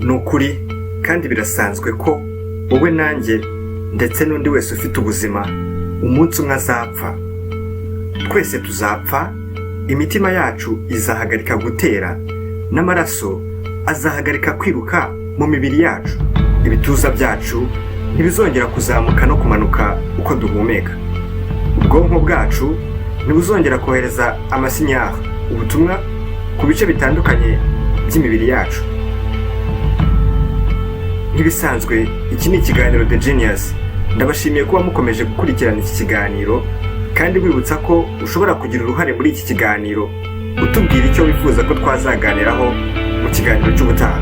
Ni ukuri kandi birasanzwe ko wowe nanjye ndetse n'undi wese ufite ubuzima umunsi umwe azapfa. Twese tuzapfa, imitima yacu izahagarika gutera n'amaraso azahagarika kwiruka mu mibiri yacu. Ibituza byacu ntibizongera kuzamuka no kumanuka uko duhumeka. Ubwonko bwacu ntibuzongera kohereza amasinyari, ubutumwa ku bice bitandukanye by'imibiri yacu. Nk'ibisanzwe, iki ni ikiganiro The Genius. Ndabashimiye kuba mukomeje gukurikirana iki kiganiro kandi wibutsa ko ushobora kugira uruhare muri iki kiganiro utubwira icyo wifuza ko twazaganiraho mu kiganiro cy'ubutaha.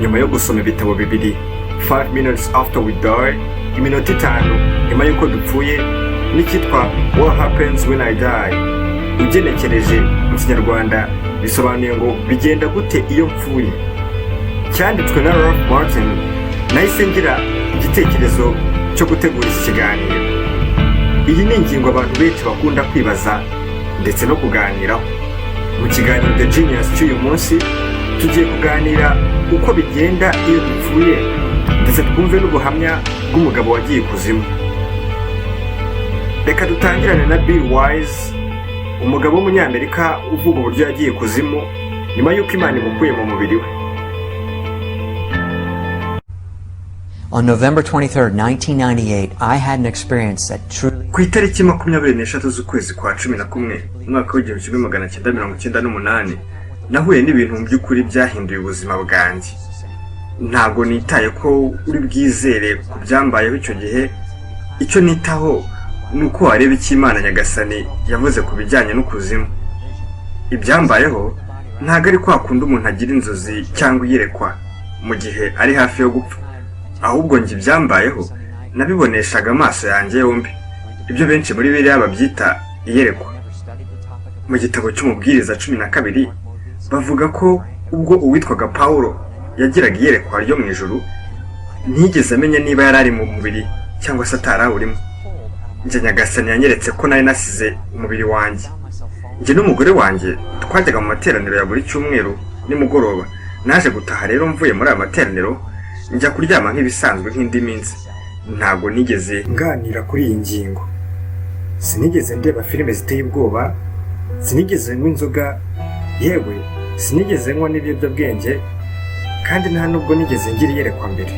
Nyuma yo gusoma ibitabo bibiri, 5 Minutes After We Die, iminota 5 nyuma y'uko dupfuye, n'icyitwa What Happens When I Die, ugenekereje mu Kinyarwanda bisobanuye ngo "Bigenda gute iyo mpfuye", cyanditswe na Ralph Martin, nahise ngira igitekerezo cyo gutegura iki kiganiro. Iyi ni ingingo abantu benshi bakunda kwibaza ndetse no kuganiraho. Mu kiganiro The Genius cy'uyu munsi tugiye kuganira uko bigenda iyo dupfuye, ndetse twumve n'ubuhamya bw'umugabo wagiye ikuzimu. Reka dutangirane na Bill Wise, umugabo w'Umunyamerika uvuga uburyo yagiye ikuzimu nyuma y'uko Imana imukuye mu mubiri we. On November 23rd, 1998, I had an experience that truly Ku itariki 23 z'ukwezi kwa 11, umwaka w'1998, nahuye n'ibintu mu by'ukuri byahinduye ubuzima bwanjye. Ntabwo nitaye ko uri bwizere ku byambayeho icyo gihe. Icyo nitaho ni uko wareba icyo Imana Nyagasani yavuze ku bijyanye n'ukuzimu. Ibyambayeho ntabwo ari kwa kundi umuntu agira inzozi cyangwa iyerekwa mu gihe ari hafi yo gupfa, ahubwo njye ibyambayeho nabiboneshaga amaso yanjye yombi, ibyo benshi muri biriya babyita iyerekwa. Mu gitabo cy'Umubwiriza 12 bavuga ko ubwo uwitwaga Pawulo yagiraga iyerekwa ryo mu ijuru, ntiyigeze amenya niba yari ari mu mubiri cyangwa se atarawurimo. Njye Nyagasani yanyeretse ko nari nasize umubiri wanjye. Njye n'umugore wanjye twajyaga mu materaniro ya buri cyumweru nimugoroba. Naje gutaha rero mvuye muri aya materaniro, njya kuryama nk'ibisanzwe nk'indi minsi. Ntabwo nigeze nganira kuri iyi ngingo, sinigeze ndeba filime ziteye ubwoba, sinigeze nywa inzoga, yewe sinigeze nywa n'ibiyobyabwenge, kandi nta nubwo nigeze ngira iyerekwa mbere.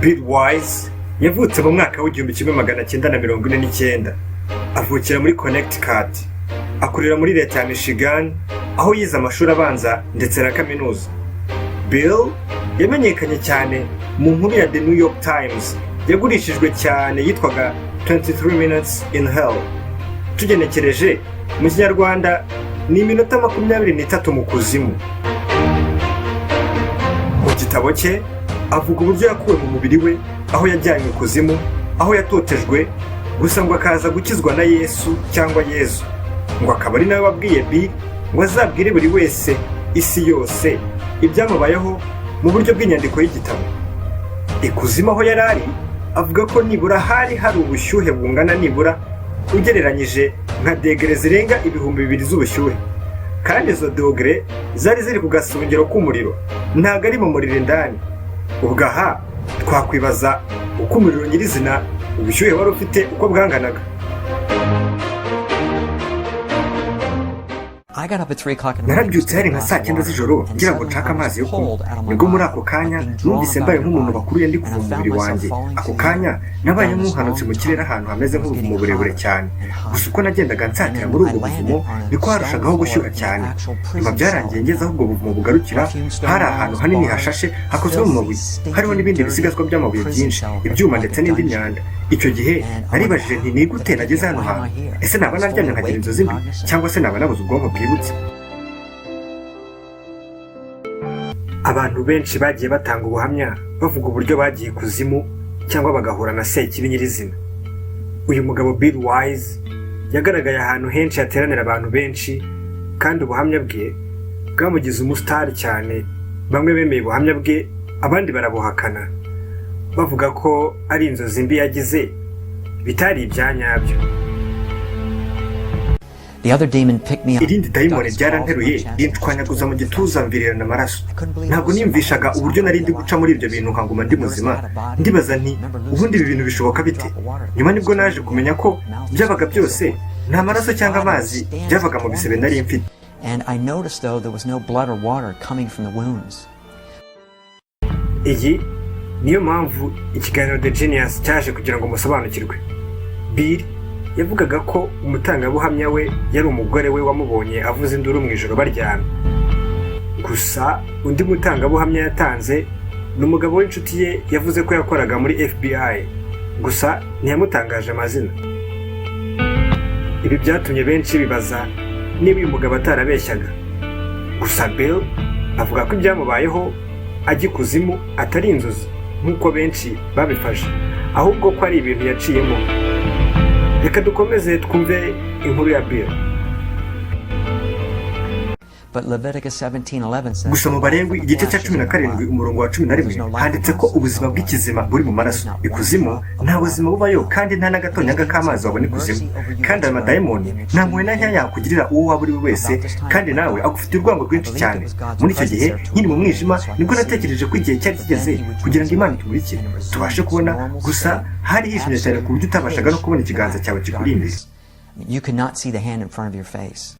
Bill Wise yavutse mu mwaka w'1949, avukira muri Connecticut, akurira muri leta ya Michigan, aho yize amashuri abanza ndetse na kaminuza. Bill yamenyekanye cyane mu nkuru ya The New York Times yagurishijwe cyane yitwaga 23 Minutes in Hell. Tugenekereje mu Kinyarwanda ni iminota 23 mu kuzimu. Mu gitabo cye avuga uburyo yakuwe mu mubiri we, aho yajyanywe ikuzimu, aho yatotejwe, gusa ngo akaza gukizwa na Yesu cyangwa Yezu, ngo akaba ari nawe wabwiye Bill ngo azabwire buri wese, isi yose, ibyamubayeho mu buryo bw'inyandiko y'igitabo. Ikuzimu aho yari ari, avuga ko nibura hari hari ubushyuhe bungana nibura ugereranyije nka degere zirenga 2000 z'ubushyuhe, kandi izo dogere zari ziri ku gasongero k'umuriro, ntabwo ari mu muriro indani. Ubwo aha twakwibaza uko umuriro nyirizina, ubushyuhe wari ufite, uko bwanganaga. I got up at 3 o'clock in the morning. Narabyutse hari nka saa 9 z'ijoro ngira ngo nshake amazi yo kunywa, nibwo muri ako kanya numvise mbaye nk'umuntu bakuruye ndi kuva mu mubiri wanjye. Ako kanya nabaye nk'uhanutse mu kirere ahantu hameze nk'ubuvumo burebure cyane. Gusa uko nagendaga nsatira muri ubwo buvumo niko harushagaho gushyuha cyane. Nyuma byarangiye ngeze aho ubwo buvumo bugarukira. Hari ahantu hanini hashashe hakozwe mu mabuye, hariho n'ibindi bisigazwa by'amabuye byinshi, ibyuma ndetse n'indi myanda. Icyo gihe naribajije nti: "Ni gute nageze hano hantu? Ese naba naryamye nkagira inzozi mbi, cyangwa se naba nabuze ubwonko bwibutse?" Abantu benshi bagiye batanga ubuhamya bavuga uburyo bagiye ikuzimu. Cyangwa bagahura na Sekibi nyirizina. Uyu mugabo Bill Wise yagaragaye ahantu henshi hateranira abantu benshi, kandi ubuhamya bwe bwamugize umusitari cyane. Bamwe bemeye ubuhamya bwe, abandi barabuhakana, bavuga ko ari inzozi mbi yagize, bitari ibya nyabyo. The other demon picked me up. Irindi dayimoni ryaranteruye, rinshwanyaguza mu gituza, mvirirana amaraso. Ntabwo niyumvishaga uburyo nari ndi guca muri ibyo bintu nkaguma ndi muzima. Ndibaza nti: "Ubundi ibi bintu bishoboka bite?" Nyuma nibwo naje kumenya ko byabaga byose nta maraso cyangwa amazi byavaga mu bisebe nari mfite. And I noticed, though, there was no blood or water coming from the wounds. Iyi niyo mpamvu ikiganiro The Genius cyaje kugira ngo musobanukirwe. Bill yavugaga ko umutangabuhamya we yari umugore we wamubonye avuza induru mu ijoro baryamye. Gusa undi mutangabuhamya yatanze ni umugabo w'inshuti ye yavuze ko yakoraga muri FBI, gusa ntiyamutangaje amazina. Ibi byatumye benshi bibaza niba uyu mugabo atarabeshyaga. Gusa Bill avuga ko ibyamubayeho ajya ikuzimu atari inzozi nk'uko benshi babifashe, ahubwo ko ari ibintu yaciyemo. Reka dukomeze twumve inkuru ya Bill. But Leviticus 17:11 says Gusa mu Balewi igice cya 17 umurongo wa 11 handitse ko ubuzima bw'ikizima buri mu maraso. Ikuzimu nta buzima bubayo, kandi nta n'agatonyanga k'amazi wabona ikuzimu. Kandi aya madayimoni nta mpuhwe na nkeya yakugirira, uwo waba uri we wese, kandi nawe agufitiye urwango rwinshi cyane. Muri icyo gihe nkiri mu mwijima, nibwo natekereje ko igihe cyari kigeze kugira ngo Imana itumurikire tubashe kubona. Gusa hari hijimye cyane ku buryo utabashaga no kubona ikiganza cyawe kikuri imbere. You could not see the hand in front of your face.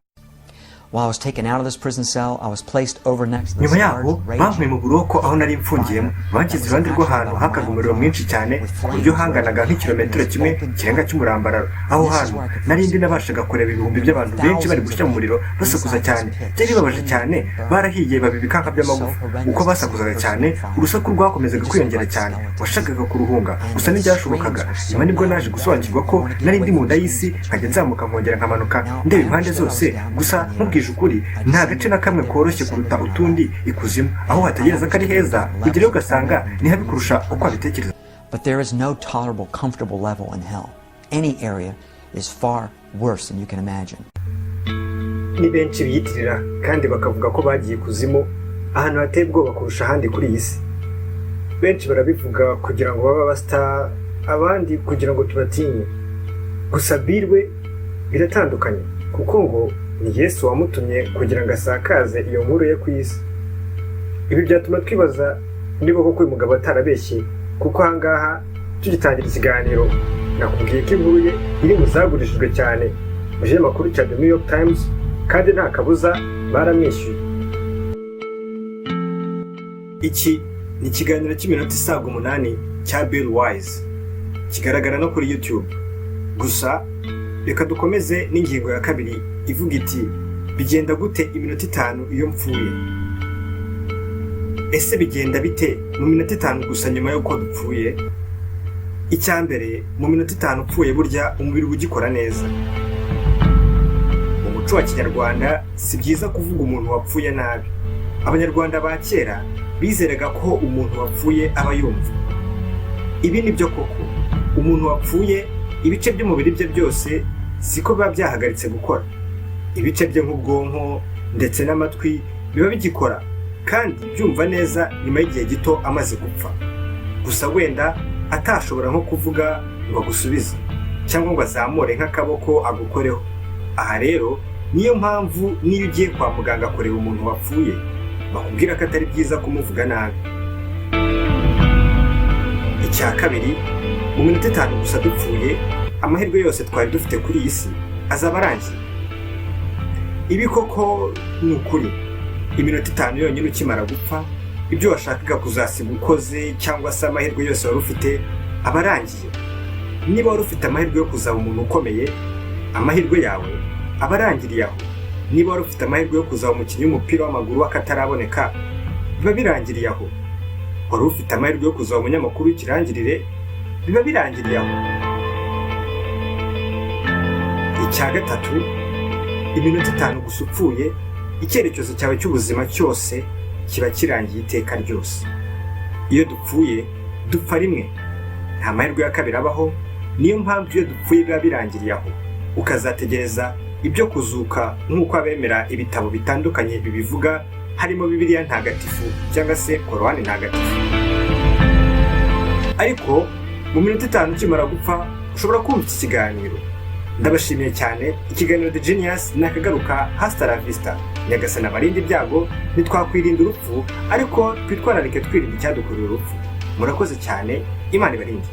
While I was taken out of this prison cell, I was placed over next to this Nyuma yaho large bankuye mu buroko aho nari mfungiyemo, banshyize iruhande rw'ahantu hakaga umuriro mwinshi cyane, ku buryo hanganaga nk'ikirometero 1 kirenga cy'umurambararo. Aho hantu nari ndi nabashaga kureba ibihumbi by'abantu benshi bari gushya mu muriro, basakuza cyane. Byari bibabaje cyane, barahiye baba ibikanka by'amagufa. Uko basakuzaga cyane, urusaku rwakomezaga kwiyongera cyane. Washakaga kuruhunga, gusa ntibyashobokaga. Nyuma nibwo naje gusobanukirwa ko nari ndi mu nda y'isi, nkajya nzamuka nkongera nkamanuka ndeba impande zose. Gusa nkubwije ukuri, nta gace na kamwe koroshye kuruta utundi ikuzimu. Aho wategereza ko ari heza, ugerayo ugasanga ni habi kurusha uko wabitekereza. But there is no tolerable, comfortable level in hell. Any area is far worse than you can imagine. Ni benshi biyitirira kandi bakavuga ko bagiye ikuzimu, ahantu hateye ubwoba kurusha ahandi kuri iyi si. Benshi barabivuga kugira ngo babe abasitari, abandi kugira ngo tubatinye. Gusa Bill we biratandukanye, kuko ngo ni Yesu wamutumye kugira ngo asakaze iyo nkuru ye ku isi. Ibi byatuma twibaza niba koko uyu mugabo atarabeshye, kuko ahangaha tugitangira ikiganiro nakubwiye ko inkuru ye iri mu zagurishijwe cyane mu kinyamakuru cya The New York Times, kandi nta kabuza baramwishyuye. Iki ni ikiganiro cy'iminota isaga 8 cya Bill Wise, kigaragara no kuri YouTube. Gusa reka dukomeze n'ingingo ya kabiri ivuga iti: "Bigenda gute iminota 5 iyo mpfuye?" Ese bigenda bite mu minota 5 gusa nyuma y'uko dupfuye? Icya mbere, mu minota 5 upfuye, burya umubiri uba ugikora neza. Mu muco wa kinyarwanda si byiza kuvuga umuntu wapfuye nabi. Abanyarwanda ba kera bizeraga ko umuntu wapfuye aba yumva. Ibi ni byo koko. Umuntu wapfuye, ibice by'umubiri bye byose siko biba byahagaritse gukora. Ibice bye nk'ubwonko ndetse n'amatwi biba bigikora kandi byumva neza nyuma y'igihe gito amaze gupfa. Gusa wenda atashobora nko kuvuga ngo agusubize cyangwa ngo azamure nk'akaboko agukoreho. Aha rero niyo mpamvu n'iyo ugiye kwa muganga kureba umuntu wapfuye, bakubwira ko atari byiza kumuvuga nabi. Icya kabiri, mu minota 5 gusa dupfuye, amahirwe yose twari dufite kuri iyi si azaba arangiye. Ibi koko ni ukuri. Iminota 5 yonyine ukimara gupfa, ibyo washakaga kuzasiga ukoze cyangwa se amahirwe yose wari ufite aba arangiye. Niba wari ufite amahirwe yo kuzaba umuntu ukomeye, amahirwe yawe aba arangiriye aho. Niba wari ufite amahirwe yo kuzaba umukinnyi w'umupira w'amaguru w'akataraboneka, biba birangiriye aho. Wari ufite amahirwe yo kuzaba umunyamakuru w'ikirangirire, biba birangiriye aho. Icya gatatu, iminota 5 gusa upfuye, icyerekezo cyawe cy'ubuzima cyose kiba kirangiye iteka ryose. Iyo dupfuye, dupfa rimwe. Nta mahirwe ya kabiri abaho. Niyo mpamvu iyo dupfuye biba birangiriye aho, ukazategereza ibyo kuzuka nk'uko abemera ibitabo bitandukanye bibivuga, harimo Bibiliya Ntagatifu cyangwa se Korowani Ntagatifu. Ariko mu minota 5 ukimara gupfa ushobora kumva iki kiganiro. Ndabashimiye cyane. Ikiganiro The Genius ni akagaruka. Hasta la vista. Nyagasani abarinde ibyago. Ntitwakwirinda urupfu, ariko twitwararike twirinda icyadukurura urupfu. Murakoze cyane, Imana ibarinde.